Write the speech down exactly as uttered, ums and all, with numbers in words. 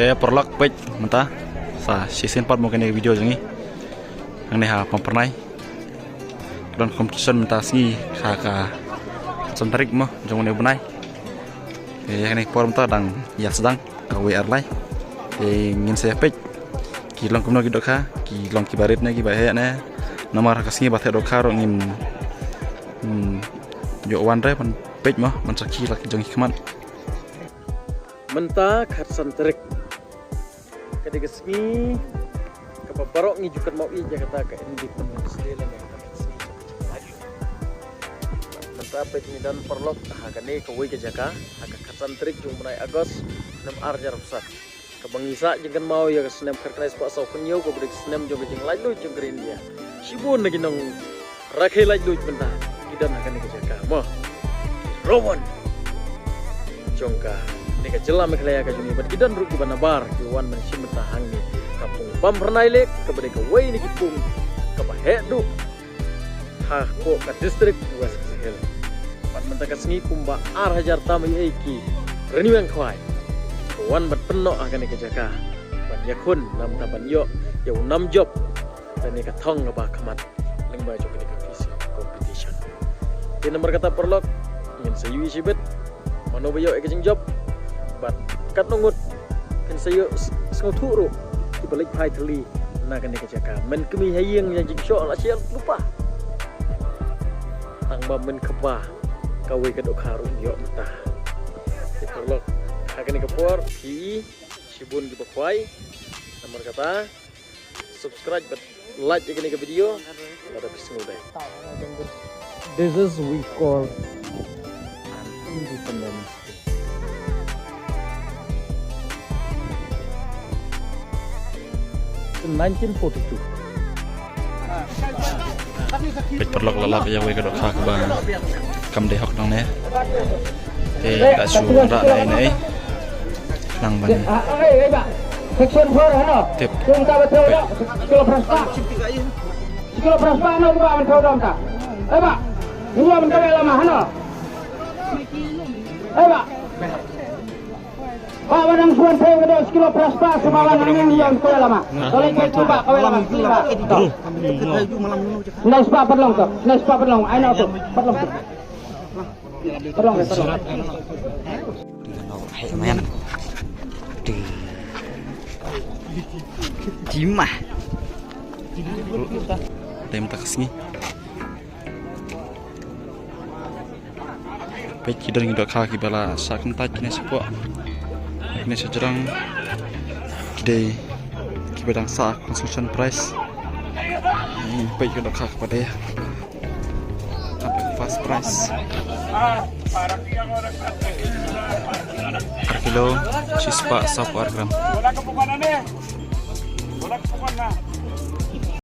Te paralok, peit mynta sa shisien pat mo kane ka video jong ngi. Hangne ha Pamphyrnai ka don competition mynta sngi ha ka san tarik mo jong une u bnai. Te hangne por mynta dang ïa sdang kawei ar lai. Te ngin sa ïa peit ki long kumno ki dohkha, ki long kiba rit ne kiba heh ne. Namar ha ka sngi ba theh dohkha ruh ngim, hmm, ïoh wan re ban peit mo, ban sakhi la ki jong ki khmat. Mynta khatsan tarik ka dei ka sngi kaba baroh ngi ju kynmaw ïa kata ka Independence Day lane kata ka sngi. Mynta peit ngi don paralok ha kane kawei ka jaka ha ka khatsan tarik jong u bnai August snem ar hajar arphew san, kaba ngi sah jingkynmaw ïa ka snem khatkhyndai spah saw phew hynñiew kaba dei ka snem jong ka jinglaitluid jong ka ri India. Shibun na ki nong rakhe laitluid mynta ki don ha kane ka jaka mo. Ki rong wan jong kane ka jylla Meghalaya ka jong ngi bad ki don ruh kiba nabar ki wan ban shim bynta hangne. Ka pung Pamphyrnai Lake kaba dei kawei na ki pung kaba heh duh hapoh ka district West Khasi Hills. Bad mynta ka sngi kumba ar hajar tam ïa ki rynïeng khwai ki wan ban pynnoh ha kane ka jaka ban ïakhun namar ban ïoh ïa u nam jop lane ka thong kaba khmat lyngba jong kane ka fishing competition. Te namar kata paralok, ngin sa ïohi shibit mano ba ïoh ïa ka jingjop bad katno ngut kin sa ïoh s-, sngewthuh ruh kiba leit phai thylli na kane ka jaka. Men kmie ha ïing ïa jingshoh la shisha lypa, tang ba men kpa kawei ka dohkha ruh ïoh mynta. Te paralok, ha kane ka por phi i shibun kiba khwai. Namar kata, subscribe bad like ïa kane ka video. Lada phi sngewdei. This is we call an Independence Day. In nineteen forty-two. Peit paralok, la lap ïa kawei ka dohkha kaba kam dei hok nangne. Te ka shu rah dei ne. Nang ban. Section four hano. Tip. Kum ka ba thew da. Kilo phrang spah. Kilo phrang spah hano ba man thew dom ta. Eh ba. Ni ba man ka lama hano. Eh ba. Ba ba nang suan thew ka do kilo phrang spah sa ba nang nang yang ka lama. Kali ka tu ba ka lama. Nai spah pat long to. Nai spah pat long. Ai na to. Pat long to. Tolong, tolong. Hei, man. Di. Di mah. Tem tak sngi. Peit ki don ki dohkha kiba la sah kyntait kine shapoh. Kine shajrong. Ki dei kiba dang sah consolation prize. Peit ki dohkha kiba dei. First prize. Ar kilo, shispah sawphew ar gram.